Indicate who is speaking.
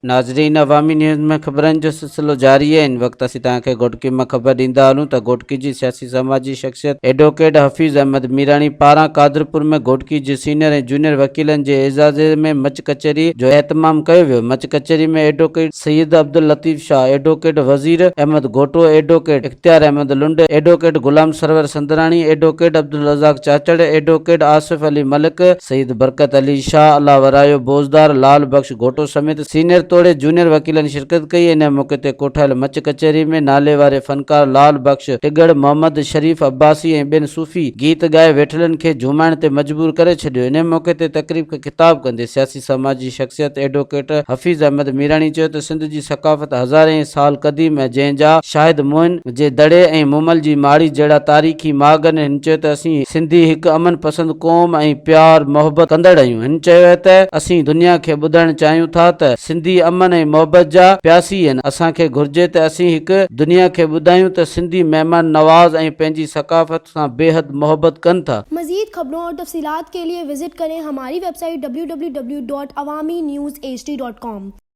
Speaker 1: ناظرين عوامي نيوز ۾ خبرن جو سلسلو جاري آهي هن وقت اسين توهان کي گهوٽڪي مان خبر ڏيندا هلون ته گهوٽڪي جي سياسي سماجي شخصيت ايڊووڪيٽ حفيظ احمد ميراڻي پاران قادرپور ۾ گهوٽڪي جي سينيئر ۽ جونيئر وڪيلن جي اعزاز ۾ مچ ڪچهري جو اهتمام ڪيو ويو مچ ڪچهري ۾ advocate Syed Abdul Latif Shah, advocate Wazir Ahmed Ghoto, advocate Ikhtiar Ahmed Lund, advocate Ghulam Sarwar Sundrani, advocate Abdul Razzaq Chachar, advocate Asif Ali Malik, Syed Barkat Ali Shah, Allah Warayo Bozdar, Lal Bakhsh Ghoto سميت senior توڙي junior وڪيلن شرڪت ڪئي. ان موقعي تي ڪوٺايل مچ ڪچهري ۾ نالي واري فنڪار لال بخش ٽڳڙ، محمد شريف عباسي ۽ ٻين صوفي گيت ڳائي ويٺلن کي جهومائڻ تي مجبور ڪري ڇڏيو. ان موقعي تي تقريب کي خطاب ڪندي سياسي سماجي شخصيت ايڊووڪيٽ حفيظ احمد ميراڻي چيو ته سنڌ جي ثقافت هزارين سال قديم ۽ جنهن جا شاهد موهن جي دڙي ۽ مومل جي ماڙي جهڙا تاريخي ماڳ آهن هن چيو ته اسين سنڌي هڪ امن پسند قوم ۽ پيار محبت ڪندڙ آهيون هن چيو ته اسين دنيا کي ٻڌائڻ چاهيون ٿا ته سنڌي امن ۽ محبت جا پياسي آهن اسان کي گهرجي ته اسين هڪ دنيا کي ٻڌايون ته سنڌي مهمان نواز ۽ پنهنجي ثقافت سان بيحد محبت ڪن ٿا.
Speaker 2: مزيد خبرون اور تفصيلات کے لئے وزٽ ڪرين ھماري website W W W dot Awami news H D dot com.